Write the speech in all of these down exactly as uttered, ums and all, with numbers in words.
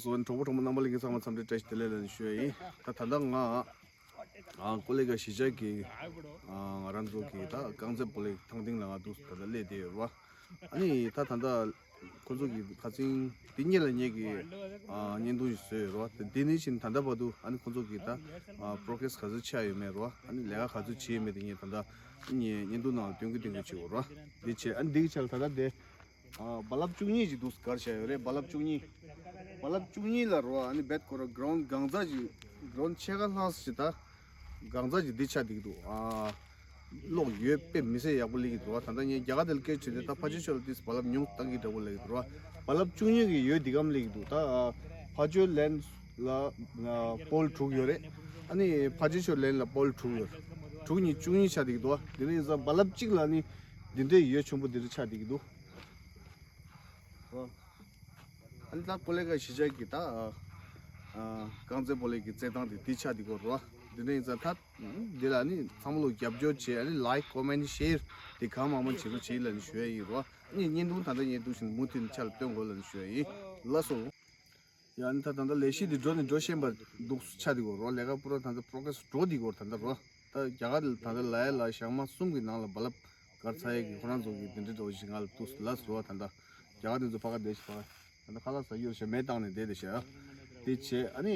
སོ་གྲོགས་པོ་གྲོགས་མོ་རྣམ་པ་ལྷན་རྒྱས་ཚང་མ་འཚམས་འདྲི་བཀྲ་ཤིས་བདེ་ལེགས་ལ་ཞུ་ཡ་ཡིན། ད་ད་ལྟ་ང་ཨ་ཀོ་ལི་གྷལ་གཞིས་ཆགས་ཀྱི་ཨ་ང་རང་ཚོ་གི་ད་རྐང་རྩེད་སྤོ་ལོའི་ཐང་སྟེང་ལ་ང་འདུག་ད་ལྟ་སླེབས་བསྡད་ཡོད་རེད་བ། ཨ་ནི་ད་ད་ལྟ་ཁོ་ཚོ་གི་ཁ་སང་དེ་སྔོན་ལ་ངེད་ཀྱི་ཨ་བརྙན་ཐུང་ཞིག་བཟོས་ཡོད་རེད་བ། དེ་ནས་བཞིན་ད་ལྟ་བར་དུ་ཨ་ནི་ཁོ་ཚོ་གི་ད་ཨ་པོ་རོ་གྷི་རེ་སི་ག་ཚོད་ཆགས་ཡོད་མེད་རེད་བ། ཨ་ནི་ལས་ཀ་ག་ཚོད་བྱས་ཡོད་མེད་དེ་ངས་ད་ལྟ་ངས་བརྙན་ཐུང་ནང་ལ་སྟོན་གི་སྟོན་གི་བྱེད་དགོས་རེད་བ། དེ་བྱས་ཨ་ནི་འདི་གི་ཆ་ལ་ད་ལྟ་དེ། ཨ་རྦ་རླབས་བཅུ་གཉིས་ཅིག་འདུག་བསྒར་བཞག་ཡོད་རེད། རྦ་རླབས་བཅུ་གཉིས། རྦ་རླབས་བཅུ་གཉིས་ལ་རོ། ཨ་ནི་རྦད་ཁོ་ར་གྷི་རའུན་ཌི་གང་ཙམ་ཅིག་གྷི་རའུན་ཌི་ཕྱེད་ཀ་ལྷག་ཙམ་ཅིག་ད་གང་ཙམ་ཅིག་འདི་ཆགས་བསྡད་ཀྱི་འདུག་ཨ་གློག་ཡོད་པས་མི་སེར་ཡག་པོ་སླེབས་ཀྱི་འདུག་ཨ་ད་ལྟ་ངས་རྒྱ་གར་དེ་ལ་སྐད་བྱས་ཏེ་ད་ཕར་ཕྱོགས་ལ་ཏིས་རྦ་རླབས་ཉུང་བཏང་གི་འདྲ་པོ་སླེབས་ཀྱི་འདུག་ཨ་རྦ་རླབས་བཅུ་གཉིས་ཀྱི་ཡོད་འདི་གམ་སླེབས་ཀྱི་འདུག་ད་ཨ་ཕར་ཕྱོགས་ལེན་ལ་ཨ་པོལ་དྲུག་ཡོད་རེད། ཨ་ནི་ཕར་ཕྱོགས་ལེན་ལ་པོལ་དྲུག་ཡོད། དྲུག་གཉིས་བཅུ་གཉིས་ཆགས་བསྡད་ཀྱི་འདུག་ཨ་དེ་ནས་ཡིན་ཙང་རྦ་རླབས་གཅིག་ལ་ནི་འདི་འདྲའི་ཡོད་ཆེན་པོ་འདི་འདྲ་ཆགས་བསྡད་ཀྱི་འདུག་ཨ་ནི་ད་ཀོ་ལི་གྷལ་གཞིས་ཆགས་ཀྱི་ད་ཨ་རྐང་རྩེད་སྤོ་ལོ་གི་རྩེད་ཐང་དེ་དེ་ཆགས་བསྡད་ཀྱི་ཡོད་རེད་བ། འདི་འདྲ་ཡིན་ཙང་ད་འདི་ལ་ནི་ཚང་མ་ལོ་རྒྱབ་སྐྱོར་བྱེད། ཨ་ནི་ལའིཀ་ཀོ་མེན་ཤེར་དེ་གང་མང་མང་བྱེད་རོགས་བྱེད་ལབ་ནས་ཞུ་ཡ་ཡིན་རོ། ཨ་ནི་བརྙན་ཐུང་ད་ལྟ་ངས་འདུག་བཞིན་མུ་མཐུད་ནས་ཆ་ལ་སྟོན་དགོས་ལབ་ནས་ཞུ་ཡ་ཡིན། ལགས་སོ། ཡ་ནི་ད་ད་ལྟ་ལས་གཞི་འདི་འགྲོ་ནི་འགྲོ་བཞིན་པ་འདུག་ཆགས་བསྡད་ཀྱི་ཡོད་རོ། ལས་ཀ་པུ་ར་ད་ལྟ་པོ་རོ་གྷི་རེ་སི་འགྲོ་བསྡད་ཀྱི་ཡོད་རེད་ད་ལྟ་རོ། ད་རྒྱ་གར་ད་ལྟ་ལ་ཡ་ལ་ཞག་མ་གསུམ་གྱི་ནང་ལ་རྦ་རླབས་བསྒར་ཚར་ཡས་ཀྱི་ཁོ་རང་ཚོ་གི་དེ་འདྲའི་འདྲ་བོ་ཞིག་ང་ལ་འདུག་ལགས་སོ། ད་ལྟ་རྒྱ་གར་དེ་ཚོ་ཕ་ག་བསྡད་ཤག་ད་ལྟ་ཁ་ལག་ཟ་རྒྱུ་ཞིག་མེ་བཏང་ནས་བསྡད་བསྡད་ཤག་དེ་བྱས་ཨ་ནི་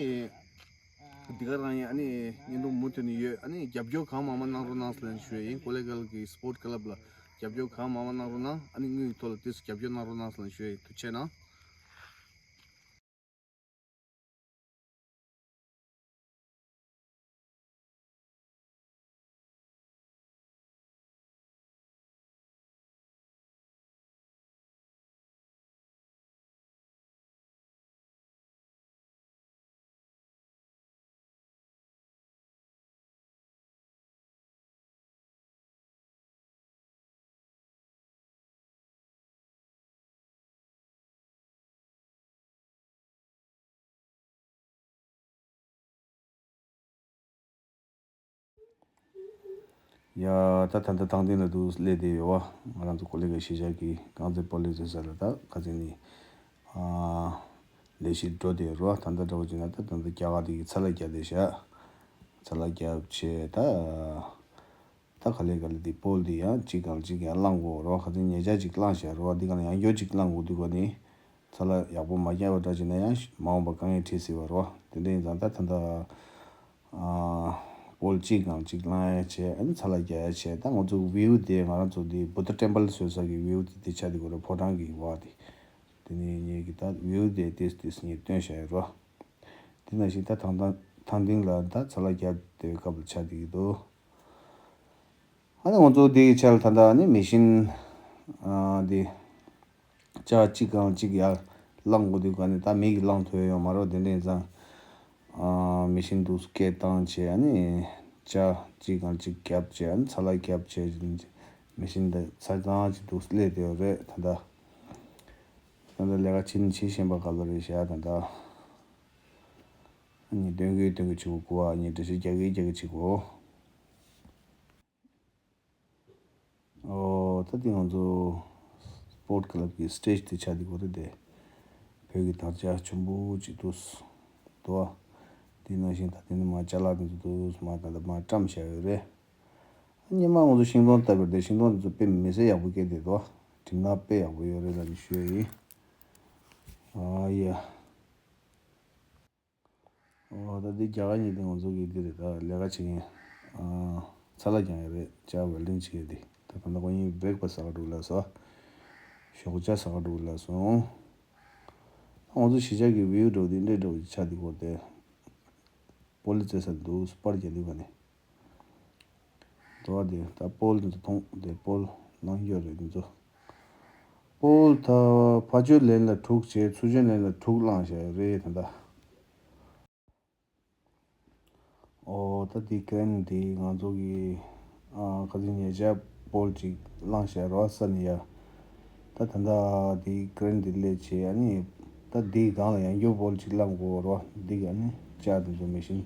འདི་ག་རང་ཡིན། ཨ་ནི་བརྙན་ཐུང་མུ་མཐུད་ནས་ཡོད། ཨ་ནི་རྒྱབ་སྐྱོར་གང་མང་མང་གནང་རོགས་གནང་ཟེར་ལབ་ནས་ཞུ་ཡ་ཡིན། ཀོ་ལི་གྷལ་གྱི་སི་པོར་ཊི་ཀ་ལབ་ལ་རྒྱབ་སྐྱོར་གང་མང་མང་གནང་རོགས་གནང་། ཨ་ནི་དངུལ་གྱི་ཐོག་ལ་ཏོག་ཙམ་རྒྱབ་སྐྱོར་གནང་རོགས་གནང་ཟེར་ལབ་ནས་ཞུ་ཡ་ཡིན། ཐུགས་རྗེ་གནང་། ཡ་ད་ད་ལྟ་ཐང་སྟེང་ལ་འདུག་སླེབས་བསྡད་ཡོད་བ། ང་རང་ཚོ་ཀོ་ལི་གྷལ་གཞིས་ཆགས་ཀྱི་རྐང་རྩེད་སྤོ་ལོ་རྩེད་ས་ལ་ད་ཁ་སང་ནས་ཨ་ལས་གཞི་འགྲོ་བསྡད་ཡོད་རེད་བ། ད་ལྟ་འདྲ་བོ་བྱས་ན་ད་ད་ལྟ་རྒྱ་གར་དེ་གི་ཚ་ལ་རྒྱབ་བསྡད་ཤག་ཚ་ལ་རྒྱབ་བྱས་ད། ད་ག་ལེ་ག་ལེ་དེ་པོལ་དེ་ཡང་གཅིག་གང་གཅིག་ཡང་བླངས་དགོས་རོགས། ཁ་སང་ཉེ་ཆར་གཅིག་བླངས་བཞག་རོགས། འདི་ག་ལ་ཡང་སྐྱར་གཅིག་བླངས་དགོས་དུས་ག་ནི་ཚ་ལ་ཡག་པོ་མ་རྒྱབ་པ་འདྲ་བྱས་ན་ཡང་མ་འོངས་པ་དཀའ་ངལ་འཕྲད་སྲིད་པ་རོགས། དེ་འདྲ་ཡིན་ཙང་ད་ད་ད་ཨ་པོལ་གཅིག་གང་གཅིག་བླངས་ཡ་བྱས། ཨ་ནི་ཚ་ལ་རྒྱག་ཡ་བྱས། ད་ང་ཚོ་བིའུ་དེ་ང་རང་ཚོ་དེ་བུདྡྷ་ཊེམ་པལ་བཟོས་ས་གི་བིའུ་དེ་དེ་ཆགས་དེ་གོ་ར་ཕོ་བྲང་གི་བ་དེ། དེ་ནས་ངེད་ཀྱི་ད་བིའུ་དེ་ཏིས་ཏིས་ངས་སྟོན་བཞག་ཡོད་རོགས། དེ་ནང་བཞིན་ད་ཐང་ཐང་ཐང་སྟེང་ལ་ད་ཚ་ལ་རྒྱབ་བསྡད་པའི་སྐབས་ལ་ཆགས་བསྡད་ཀྱི་འདུག་ཨ་ནི་ང་ཚོ་དེ་གི་ཆ་ལ་ད་ལྟ་ནི་མེ་ཤིན་ཨ་དེ་ལྕགས་གཅིག་གང་གཅིག་ཡར་བླངས་དགོས་དུས་ག་ནི་ད་མི་གིས་བླངས་ཐུབ་ཡོད་མ་རེད། དེ་འདྲ་ཡིན་ཙང་ཨ་མེ་ཤིན་འདུག་སྐད་བཏང་བྱས། ཨ་ནི་ལྕགས་གཅིག་གང་གཅིག་རྒྱབ་བྱས། ཨ་ནི་ཚ་ལ་རྒྱབ་བྱས། མེ་ཤིན་དེ་ཚ་གང་གཅིག་འདུག་སླེབས་བསྡད་ཡོད་རེད། ད་ལྟ་ད་ལྟ་ལས་ཀ་བྱེད་ནི་བྱེད་བཞིན་པ་ག་ལ་རེད་བཞག་ད་ལྟ། ཨ་ནི་སྟོན་གི་སྟོན་གི་བྱེད་དགོས། ཨ་ནི་འགྲེལ་བཤད་རྒྱག་གི་རྒྱག་གི་བྱེད་དགོས། ཨོ་ད་དེ་ང་ཚོ་སི་པོར་ཊི་ཀ་ལབ་ཀྱི་སི་ཊེ་ཇི་དེ་ཆགས་དེ་གོ་རེད་དེ། བོད་ཀྱི་དར་ཆ་ཆེན་པོ་ཅིག་འདུག་འདུག་ཨ། དེ་ནང་བཞིན་ད་དེ་ནི་མ་ཅ་ལག་དེ་ཚོ་འདུག་མ་ད་ལྟ་མ་བཀྲམ་བཞག་ཡོད་རེད། ཉི་མ་ང་ཚོ་ཤིང་སྡོང་བཏབ་པ་རེད་དེ། ཤིང་སྡོང་དེ་ཚོ་དཔེ་མི་སྲིད་ཡག་པོ་སྐྱེས་བསྡད་འདུག་གྲིབ་ནག་དཔེ་ཡག་པོ་ཡོད་རེད་ལབ་ནས་ཞུ་ཡ་ཡིན། ཨ་ཡ། ཨོ་ད་འདི་རྒྱ་གར་གཉིས་དེ་ང་ཚོ་གི་འདི་རེད། ད་ལས་ཀ་བྱེད་མཁན་ཨ་ཚ་ལ་རྒྱག་ཡ་རེད། ལྕགས་ཝེལ་ཌིང་བྱེད་ཡ་དེ། ད་ད་ལྟ་ཁོ་གཉིས་བྷི་རེག་ཕ་སི་ཟ་ག་འགྲོ་གི་ལབ་སོང་། ཞོགས་ཇ་ཟ་ག་འགྲོ་གི་ལབ་སོང་། ད་ང་ཚོ་གཞིས་ཆགས་ཀྱི་བིའུ་འདྲ་བོ་དེ་འདྲ་འདྲ་བོ་ཆགས་དེ་གོ་རེད་དེ། སྤོ་ལོ་རྩེད་ས་འདུག་སྤར་རྒྱག་དུས་ག་ནས། འགྲོ་བ་དེ་ད་པོལ་དེ་ཚོ་མཐོང་དེ་པོལ་བླངས་ཡོད་རེད་དེ་ཚོ། པོལ་ད་ཕར་ཕྱོགས་ལན་ལ་དྲུག་བྱས། ཚུར་ཕྱོགས་ལན་ལ་དྲུག་བླངས་བཞག་རེད་ད་ལྟ། ཨོ་ད་དེ་ཀེ་རེན་དེ་ང་ཚོ་གི་ཨ་ཁ་སང་ཉེ་ཆར་པོལ་ཅིག་བླངས་བཞག་རོགས་ས་ནས་ཡ། ད་ད་ལྟ་དེ་ཀེ་རེན་དེ་སླེབས་བྱས། ཨ་ནི་ད་དེའི་སྒང་ལ་ཡང་སྐྱར་པོལ་ཅིག་བླངས་དགོས་རོགས། འདི་ག་ནི་ལྕགས་དེ་ཚོ་མེ་ཤིན་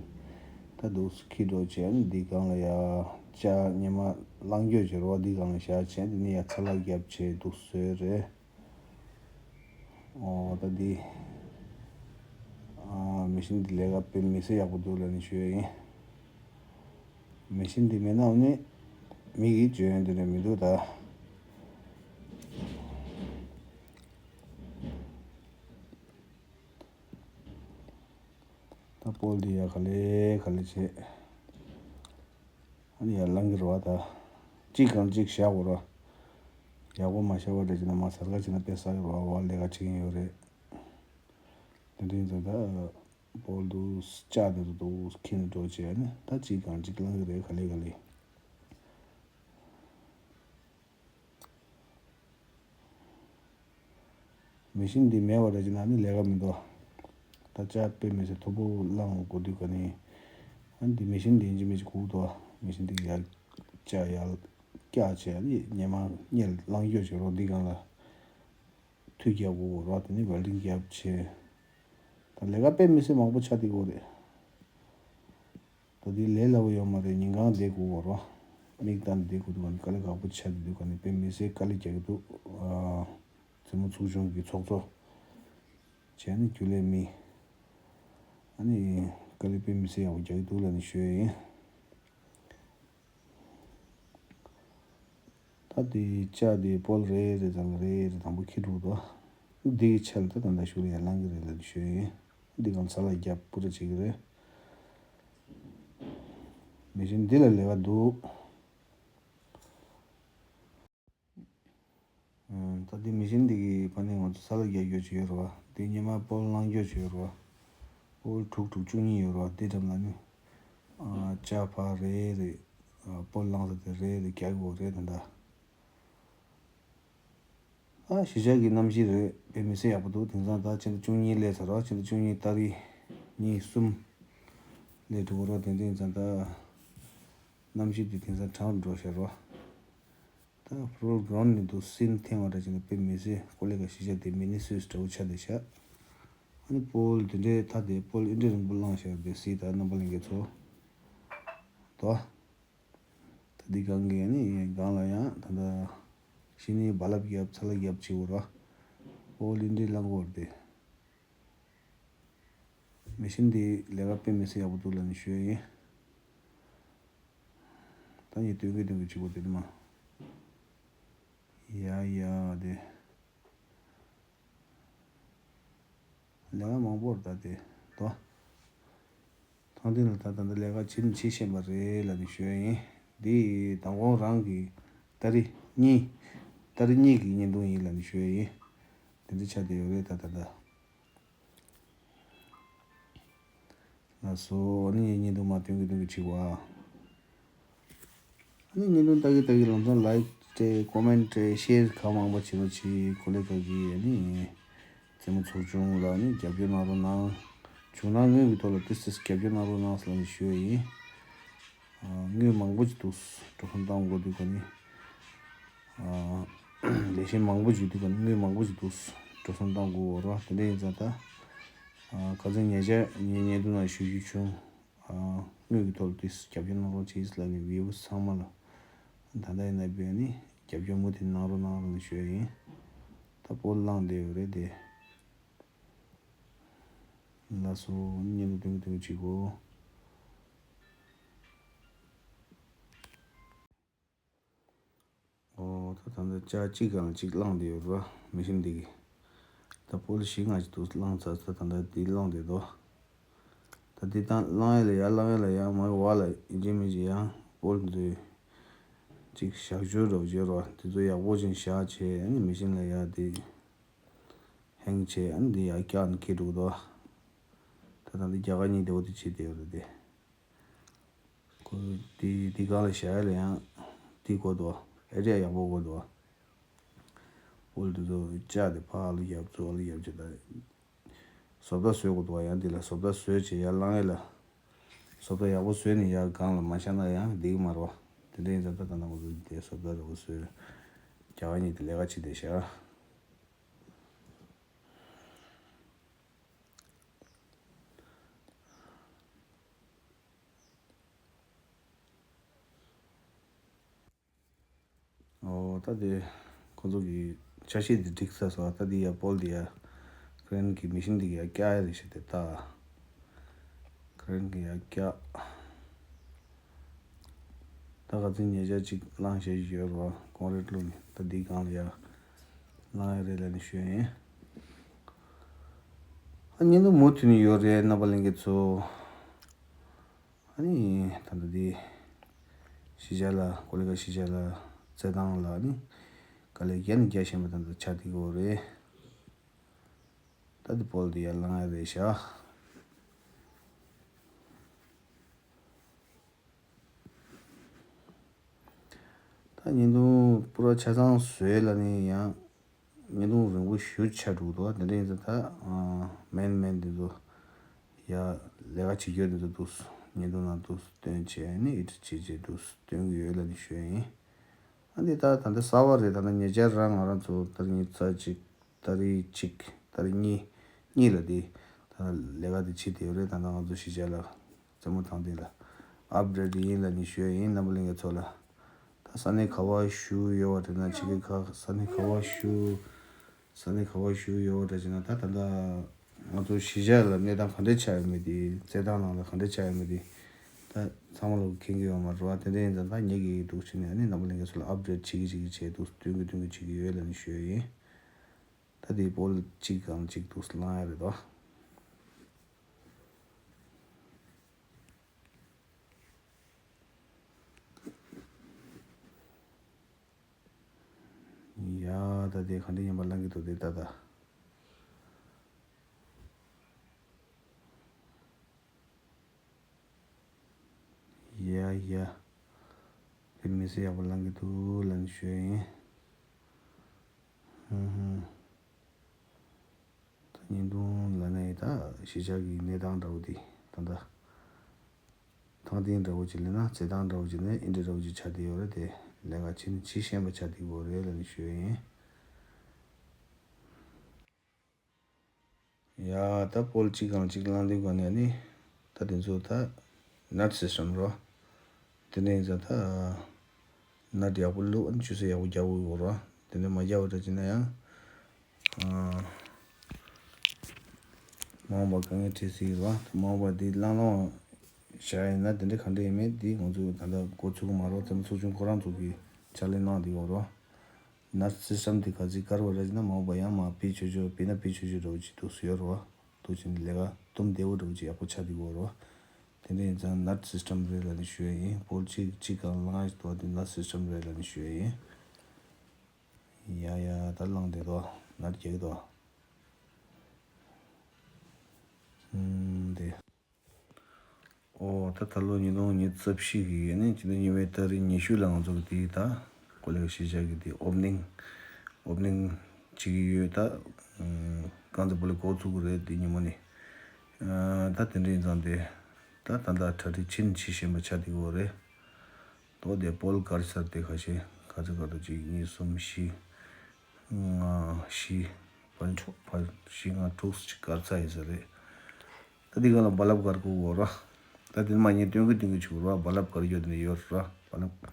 ད་འདུག་སེ་འཁྱེར་འགྲོ་བྱས། ཨ་ནི་འདིའི་སྒང་ལ་ཡ་ལྕགས་སྔོན་མ་བླངས་སྐྱོར་བྱས་རོགས། འདིའི་སྒང་ལ་བཞག་བྱས། དེ་ནས་ཡ་ཚ་ལ་རྒྱབ་བྱས་འདུག་སེ་བཟོས་རེད། ཨོ་ད་འདི་ མེ་ཤིན་འདི་ལས་ཀ་དཔེ་མི་སྲིད་ཡག་པོ་འདུག་ལབ་ནས་ཞུ་ཡ་ཡིན། མེ་ཤིན་འདི་མེད་ན་འོ་ནི་མི་གིས་འཇོན་ཡོང་དེ་འདྲ་མི་འདུག་ད། ད་སྤོལ་འདི་ཡ་ག་ལེ་ག་ལེ་བྱེད། ཨ་ནི་ཡར་ལངས་ཀྱི་རེད་བ་ད། གཅིག་གང་གཅིག་བཞག་དགོས་རེད། ཡག་པོ་མ་བཞག་པ་འདྲ་བྱས་ན་མར་ཟར་ཁ་བྱས་ན་དཔེ་ཟ་གི་རེད་བ། འོ་ལས་ཀ་བྱེད་ཀྱི་ཡོད་རེད། དེ་འདྲ་ཡིན་ཙང་ད་སྤོལ་འདུག་ལྕགས་འདི་འདུག་འདུག་ཁྱེར་ནས་འགྲོ་བྱས་ཨ་ནི་ད་གཅིག་གང་གཅིག་ལངས་ཀྱི་རེད་ག་ལེ་ག་ལེ། མེ་ཤིན་འདི་མེད་པ་འདྲ་བྱས་ན་ནི་ལས་ཀ་མི་འདུག་ད་ལྕགས་དཔེ་མི་སྲིད་མཐོ་པོ་བླངས་དགོས་དུས་ག་ནི། ཨ་ནི་འདི་མེ་ཤིན་འདི་ཡིན་གཅིག་མིན་གཅིག་སྒུག་འདུག་མེ་ཤིན་འདི་ཡར་ལྕགས་ཡར་བཀྱག་བྱས་ཨ་ནི་སྔོན་མ་སྔོན་ལ་ལངས་སྐྱོར་བྱེད་རོགས། འདི་སྒང་ལ་མཐུད་རྒྱག་དགོས་རོགས། དེ་ནི་ཝེལ་ཌིང་རྒྱབ་བྱས། ད་ལས་ཀ་དཔེ་མི་སྲིད་མང་པོ་ཆགས་བསྡད་ཡོད་རེད། ད་འདི་ལས་སླ་པོ་ཡོད་མ་རེད། ཉིན་གང་བསྡད་དགོས་པ་རོ། མིག་ལྟ་ནས་བསྡད་དགོས་འདུག་ག་ནི་དཀའ་ལས་ཁག་པོ་ཆགས་བསྡད་འདུག་ག་ནི་དཔེ་མི་སྲིད་དཀའ་ལས་རྒྱག་གི་འདུག་ཨ། རྩེད་མོ་ཚོགས་ཆུང་གི་ཚོགས་གཙོ་བྱས་ནས་རྒྱུན་ལས་མི། ཨ་ནི་དཀའ་ལས་དཔེ་མི་སྲིད་ཡག་པོ་རྒྱག་གི་འདུག་ལབ་ནས་ཞུ་ཡ་ཡིན། ད་དེ་ལྕགས་དེ་སྤོལ་རེ་རེ་དང་རེ་རེ་དང་པོ་ཁྱེར་འགྲོ་དོ། འདི་གི་ཆ་ལ་ད་ད་ལྟ་ཤུགས་ལ་ཡར་ལངས་ཀྱི་རེད་ལབ་ནས་ཞུ་ཡ་ཡིན། འདི་གང་ས་ལ་རྒྱབ་པུ་ར་བྱེད་ཀྱི་རེད། མེ་ཤིན་འདི་ལ་ལས་ཀ་འདུག་ཨ། ད་འདི་མེ་ཤིན་འདི་གི་ཕ་ནས་ང་ཚོ་ས་ལ་རྒྱག་རྒྱུ་ཅིག་ཡོད་རེད་བ། འདི་སྔོན་མ་སྤོལ་ལངས་རྒྱུ་ཅིག་ཡོད་རེད་བ། སྤོལ་དྲུག་དྲུག་བཅུ་གཉིས་ཡོད་རེད་བ། འདི་འགྲམ་ལ་ནི། ཨ། ལྕགས་ཕར་རེ་རེ། ཨ། སྤོལ་ལངས་ས་དེ་རེ་རེ་རྒྱག་དགོས་རེད་ད་ལྟ། ཨ། གཞིས་ཆགས་ཀྱི་གནམ་གཤིས་རེད། དཔེ་མི་སྲིད་ཡག་པོ་འདུག་དེང་སང་ད་ཕྱི་ཟླ་བཅུ་གཉིས་སླེབས་ཚར་རོ། ཕྱི་ཟླ་བཅུ་གཉིས་ཏ་རིག་གཉིས་གསུམ་སླེབས་འགྲོ་གི་རོ། དེ་འདྲ་ཡིན་ཙང་ད་གནམ་གཤིས་འདི་དེང་སང་གྲང་རུ་འགྲོ་ཤག་རོ། ད་ཕུ་རོལ་གྲོན་ནས་འདུག་སིན་ཐེངས་བ་འདྲ་བྱས་ན་དཔེ་མི་སྲིད་ཀོ་ལེ་ག་གཞིས་ཆགས་དེ་མི་ནི་སུས་འདྲ་བོ་ཆགས་བསྡད་ཤག་ཨ་ནི་སྤོལ་དེ་འདྲའི་ཐ་དེ་སྤོལ་ཨེ་འདྲའི་རིང་པོ་བླངས་ཤག་དེ་སྲིད་ད་རྣམ་པ་ལྷན་རྒྱས་ཚོ། དོ། ད་འདི་སྒང་གི་ནི་སྒང་ལ་ཡང་ད་ལྟ་ཤི་ནི་རྦ་རླབས་བརྒྱབ་ཚ་ལ་བརྒྱབ་བྱེད་འོ་ར། ཨོ་ལིན་འདྲི་ལང་གོར་དེ། མེ་ཤིན་འདི་ལས་ཀ་དཔེ་མི་སྲིད་ཡག་པོ་འདུག་ལབ་ནས་ཞུ་ཡ་ཡིན། ད་ངས་སྟོན་གི་སྟོན་གི་བྱེད་དགོས་དེ་ནི་མ། ཡ་ཡ་དེ། ལས་ཀ་མང་པོ་རེད་ད་དེ་དོ། ཐང་སྟེང་ལ་ད་ད་ལྟ་ལས་ཀ་བྱེད་བྱེད་བཞིན་པ་རེད་ལབ་ནས་ཞུ་ཡ་ཡིན། འདི་མདང་དགོང་རང་གི་ཏ་རིག་གཉིས། ཏ་རིག་གཉིས་ཀྱི་བརྙན་ཐུང་ཡིན་ལབ་ནས་ཞུ་ཡ་ཡིན། དེ་འདྲ་ཆགས་བསྡད་ཡོད་རེད་ད་ད་ལྟ། ལགས་སོ། ཨ་ནི་ངའི་བརྙན་ཐུང་མར་སྟོན་གི་སྟོན་གི་བྱེད་དགོས་ཨ། ཨ་ནི་བརྙན་ཐུང་ལྟ་གི་ལྟ་གི་ལམ་སང་ལའིཀ་སྤྲད་ཀོ་མེན་སྤྲད་ཤེར་གང་མང་པོ་བྱེད་རོགས་གྱིས། གོ་ལེ་ཁ་གི་ཨ་ནི་རྩེད་མོ་ཚོགས་ཆུང་ལ་ཨ་ནི་རྒྱབ་སྐྱོར་གནང་རོགས་གནང་། བྱུང་ན་དངུལ་གྱི་ཐོག་ལ་ཏིས་ཏིས་རྒྱབ་སྐྱོར་གནང་རོགས་གནང་ཟེར་ནས་ཞུ་ཡ་ཡིན། ཨ། དངུལ་མང་པོ་ཅིག་འདུག་འགྲོ་སོང་བཏང་དགོས་དུས་ག་ནི། ཨ། ལས་གཞན་མང་པོ་ཅིག་འདུག་ག་ནི་དངུལ་མང་པོ་ཅིག་འདུག་འགྲོ་སོང་བཏང་དགོས་འོ་ར། དེ་འདྲ་ཡིན་ཙང་ད། ཨ། ཁ་སང་ཉེ་ཆར་ངའི་བརྙན་ཐུང་ནང་ཞུ་རྒྱུ་བྱུང་། ཨ། དངུལ་གྱི་ཐོག་ལ་དུས་རྒྱབ་སྐྱོར་གནང་རོགས་གྱིས་ལབ་ནས་བིའུ་ཚང་མ་ལ། ད་ལྟ་ཡིན་ན་བས་ནི་རྒྱབ་སྐྱོར་མུ་མཐུད་གནང་རོགས་གནང་རོགས་ནས་ཞུ་ཡ་ཡིན། ད་སྤོལ་ལངས་བསྡད་ཡོད་རེད་དེ། ལགས་སོ། བརྙན་ཐུང་སྟོན་གི་སྟོན་གི་བྱེད་དགོས། ཨོ། ད་ད་ལྟ་ལྕགས་གཅིག་གང་གཅིག་བླངས་བསྡད་ཡོད་རེད་བ། མེ་ཤིན་འདི་གི། ད་སྤོལ་བཞི་ལྔ་ཅིག་འདུག་བླངས་ཚར་ཚར། ད་ལྟ་འདི་བླངས་བསྡད་དོ། ད་འདི་ད་བླངས་ཡ་ལ་ཡར་བླངས་ཡ་ལ་ཡར་མར་བ་ལ་ཡིན་གཅིག་མིན་གཅིག་ཡང་སྤོལ་འདི་ཅིག་བཞག་བཅུག་འདྲ་བོ་བྱས་རེད་བ། འདི་ཚོ་ཡག་པོ་ཅིག་བཞག་བྱས་ཨ་ནི་མེ་ཤིན་ལ་ཡར་འདི་ཧེང་བྱས་ཨ་ནི་འདི་ཡར་བཀྱག་ནས་འཁྱེར་འགྲོ་གི་འདུག་ད་ད་འདི་རྒྱ་གར་གཉིས་བདེ་བོ་འདི་བྱས་བསྡད་ཡོད་རེད་དེ། ཁོ་དེ་དེ་གང་ལ་བཞག་ཡ་ལ་ཡང་དེ་དགོས་འདུག་ཨེ་རི་ཡ་ཡག་པོ་དགོས་འདུག་སྤོལ་དེ་ཚོ་ལྕགས་དེ་ཕར་ལ་རྒྱབ་ཚུར་ལ་རྒྱབ་བྱས་ད། བཟོ་ལྟ་བཟོས་དགོས་འདུག་ཡང་དེ་ལ་བཟོ་ལྟ་བཟོས་བྱས་ཡར་བླངས་ཡ་ལ། བཟོ་ལྟ་ཡག་པོ་བཟོས་ནས་ཡར་སྒང་ལ་མ་བཞག་ན་ཡང་བསྡད་ཀྱི་མ་རེད་བ། དེ་འདྲ་ཡིན་ཙང་ད་ད་ནང་ཁོ་ཚོ་དེ་བཟོ་ལྟ་ར་བ་བཟོས། རྒྱ་གར་གཉིས་དེ་ལས་ཀ་བྱེད་བསྡད་ཤག་ཨོ། ད་དེ་ཁོ་ཚོ་གི་ཆ་ཤས་དེ་འགྲིག་ཚར་སོང་། ད་དེ་ཡ་སྤོལ་དེ་ཡ་ཀི་རེན་གི་མེ་ཤིན་དེ་གི་ཡ་བཀྱག་ཡ་རེད་ཤག་དེ་ད། རང་གི་ཡ་རྒྱ། ད་ག་ཚོད་ཉེ་ཆར་ཅིག་བླངས་བཞག་ཡོད་རེད་བ། ཀོང་རེད་ལུགས་ནི་ད་འདིའི་སྒང་ལ་ཡ་བླངས་ཡ་རེད་ལབ་ནས་ཞུས་ཡིན། ཨ་ཉིན་དུ་མུ་མཐུད་ནས་ཡོད་རེད། རྣམ་པ་ལྷན་རྒྱས་ཚོ། ཨ་ནི་ད་ལྟ་འདི་གཞིས་ཆགས་ལ་ཀོ་ལི་གྷལ་གཞིས་ཆགས་ལ་རྩེད་ཐང་ལ་ཨ་ནི་དཀའ་ལས་བརྒྱ་ནས་བརྒྱ་བཞིན་པ་ད་ལྟ་ཆགས་བསྡད་ཡོད་རེད། ད་འདི་པོལ་འདི་ཡར་ལངས་ཡ་རེད་ཤག་ད་ཉིན་དུ་པུ་ར་ཆ་ཚང་བཟོས་ལ་ནི་ཡང་ཉིན་དུ་རིང་པོ་ཞུ་ཆ་འགྲོ་འདུག་དེ་འདྲ་ཡིན་ཙང་ད་མེན་མེན་འདི་ཚོ་ཡ་ལས་ཀ་བྱེད་རྒྱུ་འདི་ཚོ་འདུག་ཉིན་དུ་ནང་འདུག་སྟོན་བྱས་ནི་ཨི་ཏྲ་བྱེད་བྱེད་འདུག་སྟོན་གི་ཡོད་ལ་ནི་ཞུ་ཡ་ཡིན། ཨ་འདི་ད་ད་ལྟ་གསར་པ་རེད། ད་ལྟ་ཉེ་ཆར་རང་ང་རང་ཚོ་ད་རིང་ཉི་ཤུ་རྩ་གཅིག་ད་རིང་གཅིག་ད་རིང་གཉིས་གཉིས་ལ་དེ་ད་ལས་ཀ་དེ་བྱེད་དེ་ཡོད་རེད། ད་ལྟ་ང་ཚོ་གཞིས་ཆགས་ལ་རྩེད་མོ་ཐང་སྟེང་ལ་ཨབ་ཌེ་ཊི་ཡིན་ལ་ནི་ཞུ་ཡ་ཡིན། རྣམ་པ་ལྷན་རྒྱས་ཚོ་ལ་ད་ས་གནས་ག་བ་བཞུགས་ཡོད་པ་དེ་ན་ཕྱི་རྒྱལ་ཁག་ས་གནས་ག་བ་བཞུགས་ས་གནས་ག་བ་བཞུགས་ཡོད་པ་འདྲ་བྱས་ན་ད་ད་ལྟ་ང་ཚོ་གཞིས་ཆགས་ལ་གནས་སྟངས་ག་འདྲ་ཆགས་ཡོད་མེད་དེ་རྩེད་ཐང་ནང་ལ་ག་འདྲ་ཆགས་ཡོད་མེད་དེ་ད་ཚང་མ་ལ་མཁྱེན་གྱི་ཡོད་མ་རེད་བ། དེ་འདྲ་ཡིན་ཙང་ད་ངེད་ཀྱི་འདུག་བྱས་ནས་ཨ་ནི་རྣམ་པ་ལྷན་རྒྱས་ཚོ་ལ་ཨབ་ཌེ་ཊི་བྱེད་ཀྱི་བྱེད་ཀྱི་བྱས་འདུག་སྟོན་གྱི་སྟོན་གྱི་བྱེད་ཀྱི་ཡོད་ལ་ནི་ཞུ་ཡ་ཡིན། ད་དེ་པོལ་གཅིག་གང་གཅིག་འདུག་ལངས་ཡ་རེད་དོ། ཡ་ད་དེ་ག་འདྲ་ཡིན་པ་ལངས་ཀྱི་འདུག་དེ་ད་ད། ཡ་ཡ། དཔེ་མི་སྲིད་ཡག་པོ་ལངས་ཀྱི་འདུག་ལབ་ནས་ཞུ་ཡ་ཡིན། ཧུམ་ཧུམ། ད་བརྙན་ཐུང་ལབ་ན་ཡི་ད་གཞིས་ཆགས་ཀྱི་གནས་སྟངས་འདྲ་བོ་དེ་ད་ལྟ། ཐང་སྟེང་འདྲ་བོ་ཅིག་ལབ་ན་རྩེད་ཐང་འདྲ་བོ་ཅིག་ལབ་ན་ཨིན་འདྲ་འདྲ་བོ་ཅིག་ཆགས་བསྡད་ཡོད་རེད་དེ། ལས་ཀ་བྱེད་ནི་བྱེད་ཤེས་པ་ཆགས་བསྡད་ཡོད་རེད་ལབ་ནས་ཞུ་ཡ་ཡིན། ཡ་ད་པོལ་གཅིག་གང་གཅིག་བླངས་དུས་ག་ནས་ནི་ད་དེ་ཚོ་ད་ནཊ་སིས་ཊམ་རོ། དེ་ནས་ཡིན་ཙང་ད་ནཊ་ཡག་པོ་བླུགས་ཨ་ནི་ཆུ་ཚོད་ཡག་པོ་རྒྱག་དགོས་ཡོད་རོ། དེ་ནས་མ་རྒྱག་པ་འདྲ་བྱས་ན་ཡང་ཨ། མ་འོངས་པ་དཀའ་ངལ་འཕྲད་སྲིད་རོ། མ་འོངས་པ་འདི་བླངས་བླངས་བཞག་ཡིན་ན་དེ་འདྲ་ག་འདྲ་ཡིན་མིན་འདི་ང་ཚོས་ད་ལྟ་འགོ་ཚུགས་ཀྱི་མ་རེད། ཚོགས་ཆུང་ཁོ་རང་ཚོ་གིས་ཕྱག་ལས་གནང་བསྡད་ཡོད་རོ། ནཊ་སིས་ཊམ་དེ་ག་ཚོད་བཀར་བ་རེད་ཟེར་ན་མ་འོངས་པ་ཡང་མ་དཔེ་ཆོས་ཆོས་དཔེ་ན་དཔེ་ཆོས་ཆོས་འདྲ་བོ་ཅིག་འདུག་སེ་ཡོད་རེད་བ། འདུག་ཅིང་ལས་ཀ་དུམ་བདེ་བོ་འདྲ་བོ་ཅིག་ཡག་པོ་ཆགས་བསྡད་ཡོད་རེད་བ། དེ་འདྲ་ཡིན་ཙང་ནཊ་སིས་ཊམ་རེད་ལབ་ནས་ཞུ་ཡ་ཡིན། པོལ་གཅིག་གཅིག་གང་ལངས་ཡ་ཞིག་འདུག་བ། དེ་ནཊ་སིས་ཊམ་རེད་ལབ་ནས་ཞུ་ཡ་ཡིན། ཡ་ཡ་ད་ལངས་བསྡད་འདུག་ནཊ་རྒྱག་གི་འདུག་ཨུམ་དེ། ཨོ་ད་ད་ལོ་ཉིས་སྟོང་ཉི་ཤུ་རྩ་བཞི་གི་ནི་སྤྱི་ཟླ་གཉིས་པའི་ཏ་རིག་ཉི་ཤུ་ལ་ང་ཚོ་གི་དེ་ད་ཀོ་ལི་གྷལ་གཞིས་ཆགས་ཀྱི་དེ་ཨོ་པ་ནིང་ཨོ་པ་ནིང་བྱེད་ཀྱི་ཡོད། ད་རྐང་རྩེད་སྤོ་ལོ་འགོ་ཚུགས་ཀྱི་རེད། དེ་ཉིན་མོ་ནས་ད་དེ་འདྲ་ཡིན་ཙང་དེ་ད་ད་ལྟ་གྲ་སྒྲིག་ཕྱིན་ཕྱིན་བཞིན་པ་ཆགས་བསྡད་ཡོད་རེད། ད་དེ་པོལ་བཀར་ཚར་དེ་ཁ་ཤས་ག་ཚོད་བཀར་འདུག་གཅིག་གཉིས་གསུམ་བཞི། ལྔ་བཞི། ཕར་ཕར་བཞི་ལྔ་དྲུག་ཅིག་བཀར་ཚར་ཡིན་ས་རེད། ད་འདི་སྒང་ལ་རྦ་རླབས་བཀར་དགོས་ཡོད་ར། ད་འདི་མ་ཉེས་སྟོན་གི་སྟོན་གི་བྱུག་ར། རྦ་རླབས་བཀར་རྒྱུ་དེ་འདྲ་ཡོད་ར། རྦ་རླབས།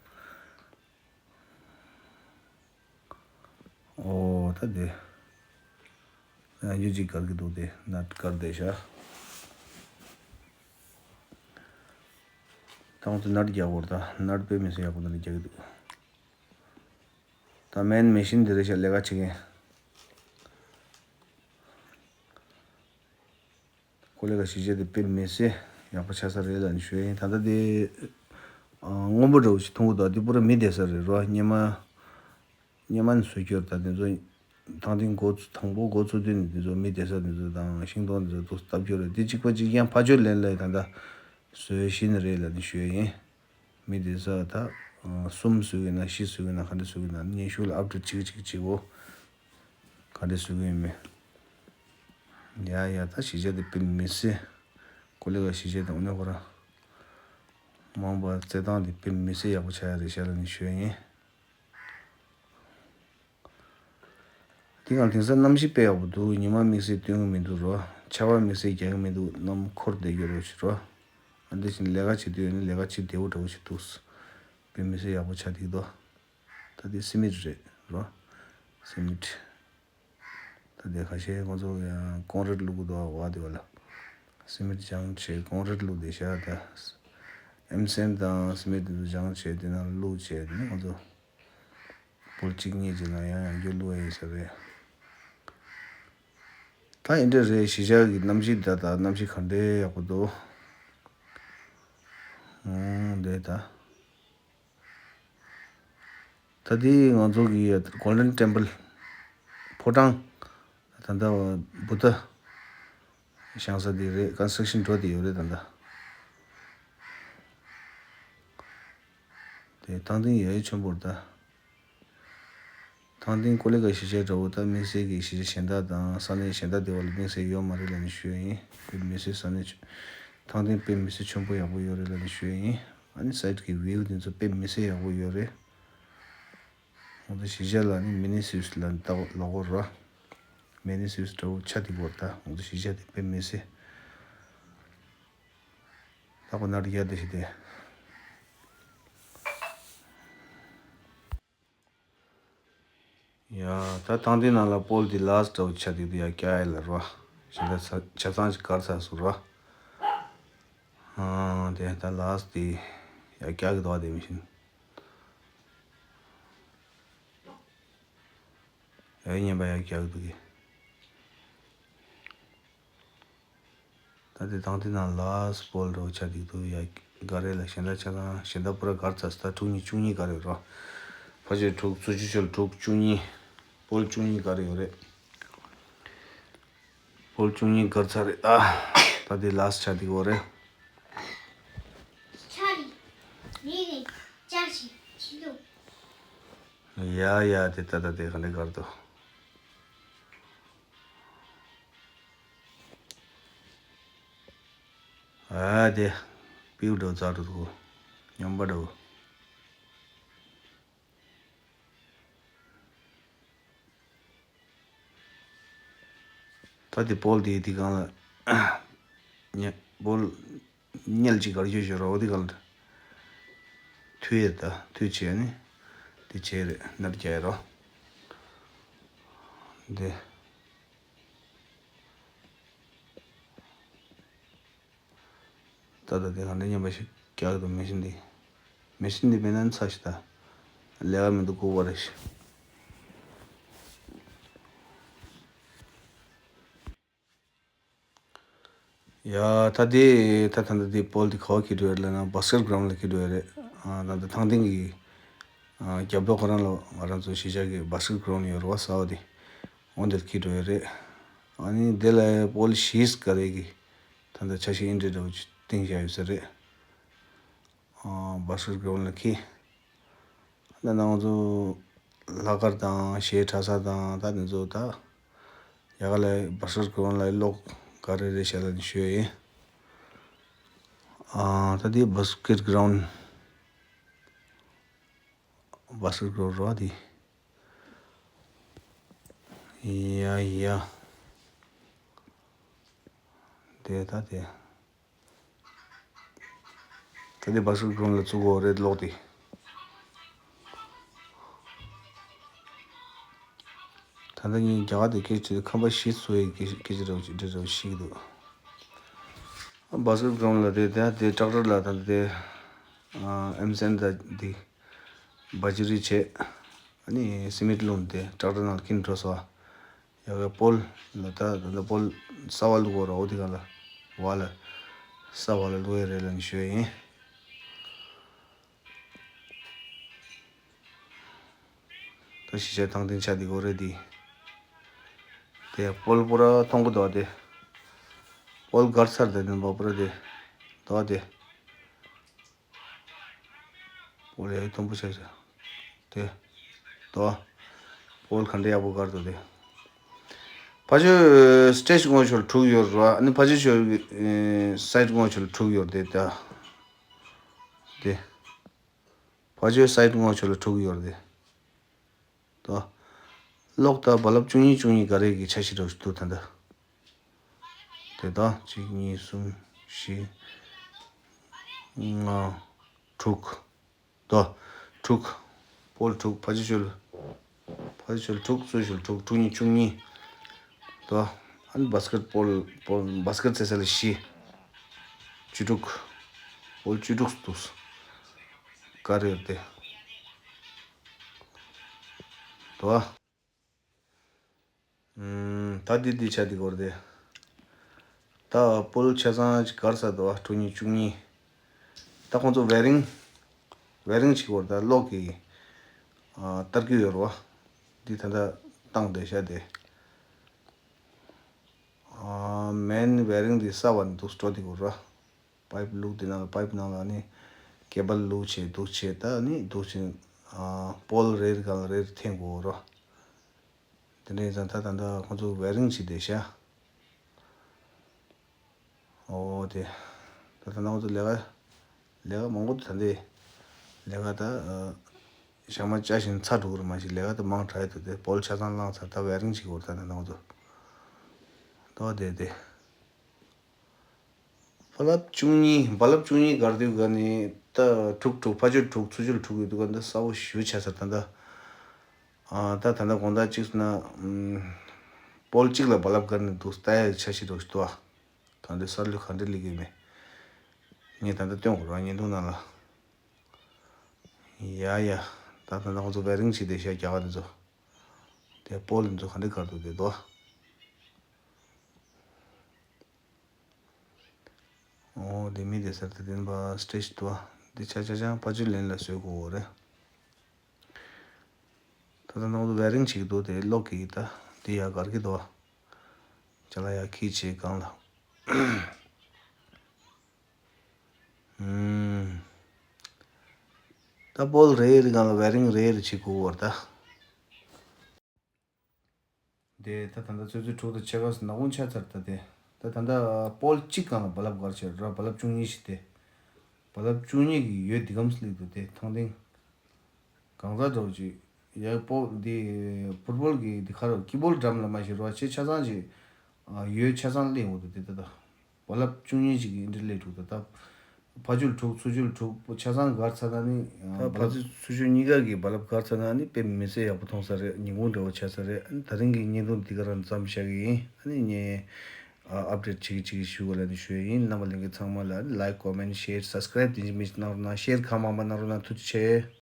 ཨོ་ད་འདི་ཡང་རྒྱུ་གཅིག་བཀར་གི་འདུག་དེ་ནཊ་བཀར་བསྡད་ཤག་ད་ང་ཚོ་ནཊ་རྒྱག་དགོས་ར། ད་ནཊ་དཔེ་མི་སྲིད་ཡག་པོ་འདི་འདྲ་རྒྱག་གི་འདུག་ད་མེན་མེ་ཤིན་འདི་རེད་ཤག་ལས་ཀ་བྱེད་མཁན། ཀོ་ལི་གྷལ་གཞིས་ཆགས་དེ་དཔེ་མི་སྲིད་ཡག་པོ་ཆགས་ས་རེད་ལབ་ནས་ཞུ་ཡ་ཡིན། ད་ལྟ་དེ་ཨ་སྔོན་པོ་འདྲ་བོ་ཞིག་མཐོང་གི་འདུག་དེ་པུ་ར་མི་བསྡད་ས་རེད་རོ། སྔོན་མ་སྔོན་མ་ནས་བཟོ་རྒྱུ་རེད། ད་དེ་ཚོ་ཐང་སྟེང་འགོ་ཚུགས་དང་པོ་འགོ་ཚུགས་དུས་ནས་དེ་ཚོ་མི་བསྡད་ས་དེ་ཚོ་དང་ཤིང་སྡོང་དེ་ཚོ་འདུག་སེ་བཏབ་རྒྱུ་རེད། དེ་གཅིག་པ་གཅིག་རྐྱང་ཕར་ཕྱོགས་ལེན་ལ་ད་ལྟ་བཟོས་བཞིན་རེད་ལབ་ནས་ཞུ་ཡ་ཡིན། མི་དེ་ས་ད་གསུམ་བཟོ་གི་ན་བཞི་བཟོ་གི་ན་ག་འདྲ་བཟོ་གི་ན་སྙན་ཞུ་ལ་ཨབ་ཌེཊ་བྱེད་ཀྱི་བྱེད་ཀྱི་བྱེད་གོ། ག་འདྲ་བཟོ་གི་ཡིན་མིན། ཡ་ཡ་ད་གཞིས་ཆགས་དེ་དཔེ་མི་སྲིད། ཀོ་ལི་གྷལ་གཞིས་ཆགས་དེ་དངོས་གནས་ཁོ་རང་མ་འོངས་པ་རྩེད་ཐང་དེ་དཔེ་མི་སྲིད་ཡག་པོ་ཆགས་ཡ་རེད་ཤག་ལབ་ནས་ཞུ་ཡ་ཡིན། དེ་སྒང་དེང་སང་གནམ་གཤིས་དཔེ་ཡག་པོ་འདུག་ཉི་མ་དམིགས་བསལ་སྟོན་གི་མི་འདུག་རོ། ཆར་པ་དམིགས་བསལ་རྒྱག་གི་མི་འདུག་གནམ་འཁོར་བསྡད་ཡོད་རོ་ཞིག་རོ། ཨ་འདི་བཞིན་ལས་ཀ་བྱེད་དུས་ཡོད་ན་ལས་ཀ་བྱེད་བདེ་བོ་འདྲ་བོ་ཞིག་འདུག་དཔེ་མི་སྲིད་ཡག་པོ་ཆགས་བསྡད་འདུག་ད་དེ་སི་མིད་རེད་རོ། སི་མིད། ད་དེ་ཁ་ཤས་ཁོང་ཚོ་ཡང་ཀོང་རེད་བླུག་གི་འདུག་བ་དེ་བ་ལ། སི་མེན་ཊི་སྦྱངས་བྱས་ཀོང་ཀྲིཊ་བླུགས་ཏེ་བཞག་ད། ཨེམ་སན་དང་སི་མེན་ཊི་དེ་ཚོ་སྦྱངས་བྱས་དེ་ནང་བླུགས་བྱས་དེ་ནས་ང་ཚོ་པོལ་གཅིག་གཉིས་ཀྱི་ནང་ཡང་ཡང་བསྐྱར་བླུགས་ཡ་ཡིན་ས་རེད། ད་ཨེ་འདྲ་རེད། གཞིས་ཆགས་ཀྱི་གནམ་གཤིས་ད་ད་གནམ་གཤིས་ག་འདྲའི་ཡག་པོ་འདུག་ཨང་། དེ་ད། ད་དེ་ང་ཚོ་གི་Golden Temple ཕོ་བྲང་། ད་ལྟ་བུདྡྷ་བཞེངས་ས་དེ་རེད། ཀོན་སི་ཊྲག་ཤན་འགྲོ་བསྡད་ཡོད་རེད་ད་ལྟ། དེ་ཐང་སྟེང་ཡ་ཡི་ཆེན་པོར་ད། ཐང་སྟེང་ཀོ་ལི་གྷལ་གཞིས་ཆགས་འདྲ་བོ་ད་དམིགས་བསལ་གྱི་གཞིས་ཆགས་གཞན་དག་དང་ས་གནས་གཞན་དག་དེ་བ་ལ་དམིགས་བསལ་ཡོད་མ་རེད་ལབ་ནས་ཞུ་ཡ་ཡིན། དཔེ་མི་སྲིད་ས་གནས་ཆུ་ཐང་སྟེང་དཔེ་མི་སྲིད་ཆེན་པོ་ཡག་པོ་ཡོད་རེད་ལབ་ནས་ཞུ་ཡ་ཡིན། ཨ་ནི་སའེ་ཌི་གི་བིའུ་དེ་ཚོ་དཔེ་མི་སྲིད་ཡག་པོ་ཡོད་རེད། ང་ཚོ་གཞིས་ཆགས་ལ་ནི་མི་ནི་སུས་ལ་ནི་ལྟ་བ་ལོག་གོ་ར། མི་ནི་སུས་འདྲ་བོ་ཆ་དེ་གོ་ད་ང་ཚོ་གཞིས་ཆགས་དེ་དཔེ་མི་སྲིད། ད་ཁོ་ན་རི་ཡ་དེ་ཞིག་དེ། ཡ། ད་ཐང་སྟེང་ནང་ལ་པོལ་དེ་ལཱ་སི་ཊི་འདྲ་བོ་ཆ་དེ་དུ་ཡ་སྐྱ་ཡ་ལ་ར། ཞིག་ད་ཆ་ཚང་ཞིག་གར་ཚར་སོང་ར། ཨང་། དེ་ད་ལཱ་སི་ཊི་དེ་ཡ་སྐྱ་གི་དོ་བ་དེ་མི་ཤེས། ཡ་ཉན་པ་ཡ་སྐྱ་གི་དུ་གི། ད་དེ་ཐང་སྟེང་ནང་ལཱ་སི་ཊི་པོལ་འདྲ་བོ་ཆ་དེ་དུ་ཡ་གར་རེད་ལ། གཞན་དག་ཆ་ཚང་གཞན་དག་པུ་ར་གར་ཚར་སོང་། ད་དྲུག་གཉིས་བཅུ་གཉིས་གར་རེད་ར། ཕ་ཆོས་དྲུག་ཚུ་ཆུ་ཆོལ་དྲུག་བཅུ་གཉིས། པོལ་བཅུ་གཉིས་གར་ཡོད་རེད། པོལ་བཅུ་གཉིས་གར་ཚར་རེད། ཨ། ད་དེ་ལཱ་སི་ཊི་ཆ་དེ་གོ་རེད། ཆ་རེད། རེད་རེད། ཅག་ཞིག་ཕྱི་ལོགས། ཡ་ཡ། དེ་ད་ད་དེ་ག་འདྲ་གར་འདུག་ཨ། དེ་པིའུ་འདྲ་བོ་ཚར་འདུག་སྙོམས་པ་འདྲ་བོ། ད་དེ་པོལ་དེ་དེ་སྒང་ལ་ཉ་པོལ་ཉལ་གཅིག་གར་ཡོད་ཤོད་རོགས། དེ་སྒང་ལ་མཐུད་ཡས། ད་མཐུད་བྱས་ནི་དེ་བྱས་རེད། ནར་རྒྱག་ཡས་རོགས་དེ། ད་ལྟ་དེ་ག་འདྲ་སྙམ་པ་ཞིག་རྒྱག་གི་འདུག་མེ་ཤིན་འདི། མེ་ཤིན་འདི་མེད་ན་ཚ་ཞིག་ད། ལས་ཀ་མི་འདུག་ལྐུགས་པ་རེད་ཤག་ཡ། ད་དེ་ད་ད་ལྟ་དེ་པོལ་དེ་ག་པར་འཁྱེར་འགྲོ་ཡོད་ལབ་ན་བྷ་སི་ཀེ་ཊི་གྷ་རའུན་ཌི་ལ་འཁྱེར་འགྲོ་ཡོད་རེད། ཨ། ད་ལྟ་ཐང་སྟེང་གི་ཨ་རྒྱབ་ལོགས་ཁོ་རང་ལ་ང་རང་ཚོ་གཞིས་ཆགས་ཀྱི་བྷ་སི་ཀེ་ཊི་གྷ་རའུན་ཌི་ཡོད་རེད་བ། གསར་པ་དེ། འོ་འདིར་འཁྱེར་འགྲོ་ཡོད་རེད། ཨ་ནི་དེ་ལ་པོལ་བཞི་ག་རེ་གི་ད་ལྟ་འཆར་གཞི་ཨེ་འདྲ་འདྲ་བོ་ཅིག་བཏིང་བཞག་ཡོད་ས་རེད། ཨ། བྷ་སི་ཀེ་ཊི་གྷ་རའུན་ཌི་ལ་འཁྱེར། ད་ང་ཚོ་ལྷག་དཀར་དང་གཞས་འཁྲབ་ས་དང་ད་དེ་ཚོ་ད་ཡ་ག་ལ་བྷ་སི་ཀེ་ཊི་གྷ་རའུན་ཌི་ལ་གློག་ག་རེ་རེད་ཤག་ལབ་ནས་ཞུ་ཡ་ཡིན། ཨ། ད་དེ་བྷ་སི་ཀེ་ཊི་གྷ་རའུན་ཌི། བྷ་སི་ཀེ་ཊི་གྷ་རའུན་ཌི་རེད་བ་དེ། ཡ་ཡ། དེ་ད་དེ། ད་དེ་བྷ་སི་ཀེ་ཊི་གྷ་རའུན་ཌི་ལ་བཙུགས་ཡོད་རེད་གློག་དེ། ད་ལྟ་ངས་རྒྱ་གར་དེ་སྐད་ཆ་ཁམས་པ་ཞིག་བཟོ་ཡི་སྐད་ཆ་འདྲ་བོ་ཅིག་འདྲ་འདྲ་བོ་ཤེས་ཀྱི་འདུག་བྷ་སི་ཀེ་ཊི་གྷ་རའུན་ཌི་ལ་དེ་དེ་དེ་ཊེག་ཊར་ལ་ད་དེ་ཨ་ཨེམ་སན་ད་དེ་བ་ཇི་རི་བྱས། ཨ་ནི་སི་མེན་ཊི་བླུགས་ཏེ་ཊེག་ཊར་ནང་འཁྱེར་འགྲོ་སོང་། ཡ་གི་པོལ་ལ་ད་ད་པོལ་གསར་པ་བླུགས་ཡོད་ར། འོ་དེ་ག་ལ་བ་ལ་གསར་པ་ལ་བླུགས་ཡས་རེད་ལབ་ནས་ཞུ་ཡ་ཡིན། ད་གཞིས་ཆགས་ཐང་སྟེང་ཆ་དེ་གོ་རེད་དེ། དེ་པོལ་པུ་ར་མཐོང་གི་འདུག་དེ། པོལ་གར་ཚར་དེ་ནི་པ་པུ་ར་དེ་འདུག་དེ། པོལ་ཡ་མཐོན་པོ་ཆགས་ཤག་དེ། དོ། པོལ་ག་འདྲ་ཡག་པོ་གར་འདུག་དེ། ཕ་ཆོས་སི་ཊེ་ཇི་ངོས་ཕྱོགས་ལ་དྲུག་ཡོད་ར། ཨ་ནི་ཕ་ཆོས་ཕྱོགས་ཀྱི་ཨེ་སའི་ཌི་ངོས་ཕྱོགས་ལ་དྲུག་ཡོད་དེ་ད། དེ། ཕ་ཆོས་སའི་ཌི་ངོས་ཕྱོགས་ལ་དྲུག་ཡོད་དེ། དོ། གློག་ད་རྦ་རླབས་བཅུ་གཉིས་བཅུ་གཉིས་ག་རེ་གི་འཆར་གཞི་འདྲ་བོ་ཞིག་འདུག་ད་ལྟ། དེ་དག་གཅིག་གཉིས་གསུམ་བཞི། ལྔ། དྲུག་དོ། དྲུག་པོལ་དྲུག་ཕ་ཆོས་ཕྱོགས་ལ། ཕ་ཆོས་ཕྱོགས་ལ་དྲུག་ཚུ་ཕྱོགས་ལ་དྲུག་དྲུག་གཉིས་བཅུ་གཉིས། དོ། ཨ་ནི་བྷ་སི་ཀེ་ཊི་པོལ་པོལ་བྷ་སི་ཀེ་ཊི་རྩེ་ས་ལ་བཞི། བཅུ་དྲུག་བོལ་བཅུ་དྲུག་འདུག་ག་རེ་ཡོད་དེ། དོ། ཨུམ། ད་འདི་འདི་ཆ་འདི་སྐོར་དེ། ད་བོལ་ཆ་ཚང་གར་ས་དོ། ཁྲུ་གཉིས་བཅུ་གཉིས། ད་ཁོང་ཚོ་ཝེ་རིང་། ཝེ་རིང་བྱེད་དགོས་རེད། ད་གློག་གི་ཨ་ཏར་སྐུད་ཡོད་རེད་བ། འདི་ད་ལྟ་བཏང་བསྡད་ཤག་དེ། ཨ་མེན་ཝེ་རིང་འདི་གསར་བ་ནས་འདུག་སྤྲོད་དེ་དགོས་རེད་བ། པའིབ་བླུགས། དེ་ནང་ལ་པའིབ་ནང་ལ་ནི་ཀེ་བལ་བླུགས་བྱས་འདུག་བྱས། ད་ནི་འདུག་བྱས་ཨ་བོལ་རེ་རེ་སྒང་ལ་རེ་རེ་འཐེན་དགོས་རེད་བ། དེ་འདྲ་ཡིན་ཙང་ད་ད་ལྟ་ཁོང་ཚོ་ཝེ་རིང་བྱེད་བསྡད་ཤག་ཨོ་དེ། ད་ད་ནང་དུ་ལས་ཀ། ལས་ཀ་མང་པོ་འདུག་ད་འདི། ལས་ཀ་ད་ཨ། ཞག་མ་བཅའ་བཞིན་ཚར་འགྲོ་གི་རེད། མ་གཞི་ལས་ཀ་ད་མང་དྲགས་ཡོད་དོ། དེ་བོལ་ཆ་ཚང་བླངས་ཚར། ད་ཝེ་རིང་བྱེད་དགོས་རེད། ད་ད་ནང་དུ། ཏོ་དེ་དེ། བ་ལབ་བཅུ་གཉིས། བ་ལབ་བཅུ་གཉིས་སྒར་དུས་ག་ནི་ད་དྲུག་དྲུག་ཕ་ཆོས་དྲུག་ཚུ་ཆོས་དྲུག་ཡོད་དུས་ག་འདི་གསལ་པོ་ཞེ་པོ་ཆགས་ཚར། ད་ད། ཨ་ད་ད་ད་དགོང་དག་གཅིག་ན་ཨམ། བོལ་གཅིག་ལ་བ་ལབ་སྒར་ནས་འདུག་ལྟ་ཡག་འཆར་གཞི་འདྲ་ཞིག་འདུག་ཨ། ད་འདི་གསར་གླུ་ག་འདྲ་སླེབས་ཀྱི་མེད། ངས་ད་ལྟ་སྟོན་དགོས་རེད་བ་བརྙན་ཐུང་ནང་ལ། ཡ་ཡ། ད་ད་ལྟ་ཁོང་ཚོ་ཝེ་རིང་བྱེད་བསྡད་ཤག་རྒྱ་གར་དེ་ཚོ། དེ་བོལ་དེ་ཚོ་ག་འདྲ་སྒར་འདུག་དེ་དོ། ཨོ་དེ་མི་དེ་སར་དེ་བདེན་པ་སི་ཊེ་ཇི་དོ། དེ་ཆ་ཆ་ཆ་པ་ཅུ་ལེན་ལ་བཟོས་དགོས་རེད། ད་ལྟ་ནང་དུ་ཝེ་རིང་བྱེད་ཀྱི་འདུག་དེ་གློག་གི་ད་དེ་ཡར་སྒར་གྱི་འདུག་ཅ་ལག་ཡར་འཁྱེར་བྱས་སྒང་ལ། ཨུམ། ད་བོལ་རེ་རེ་སྒང་ལ་ཝེ་རིང་རེ་རེ་བྱེད་དགོས་རེད་ད། དེ་ད་ད་ལྟ་ཚོད་ཚོད་དྲུག་དང་ཕྱེད་ཀ་ནག་ཁུང་ཆགས་ཚར། ད་དེ་ད་ད་ལྟ་བོལ་གཅིག་སྒང་ལ་བ་ལབ་སྒར་བྱས་ར། བ་ལབ་བཅུ་གཉིས་ཤིག་དེ། བ་ལབ་བཅུ་གཉིས་ཀྱི་ཡོད་འདི་གམ་སླེབས་འདུག་དེ་ཐང་ཐིང་། གང་ཟག་འདྲ་བོ་ཅིག་ཡ་པོ་འདི་ཕུཊ་བོལ་གྱི་འདི་ཁ་རོ་ཀི་བོལ་འགྲམ་ལ་མ་ཤི་རོ་ཆེ་ཆ་ཚང་ཅིག་ཡོད་ཆ་ཚང་སླེབས་འོང་དུ་དེ་ད་ད། བ་ལབ་བཅུ་གཉིས་ཅིག་གི་འདི་སླེབས་འདུག་ད་ད། ཕ་ཆོས་དྲུག་ཚུ་ཆོས་དྲུག་པོ་ཆ་ཚང་སྒར་ཚར་ད་ནི་ད་ཕ་ཆོས་ཚུ་ཆོས་གཉིས་ཀ་གི་བ་ལབ་སྒར་ཚར་ད་ནི་དཔེ་མི་སྲིད་ཡག་པོ་མཐོང་ས་རེད། ཉིན་གུང་འདྲ་བོ་ཆགས་ས་རེད། ཨ་ནི་ད་རིང་གི་བརྙན་ཐུང་འདི་ག་རང་མཚམས་བཞག་གི་ཡིན། ཨ་ནི་ངས་ཨ་ཨབ་ཌེཊ་བྱེད་ཀྱི་བྱེད་ཀྱི་ཞུ་བ་ལ་ནི་ཞུ་ཡ་ཡིན། རྣམ་པ་ལྷན་རྒྱས་ཚང་མ་ལ་ལའིཀ་ཀོ་མེན་ཤེར་སབ་སི་ཀ་རེབ་དེ་འདྲ་མི་གནང་རོགས་གནང་། ཤེར་གང་མང་མང་གནང་རོགས་གནང་། ཐུགས་རྗེ་ཆེ།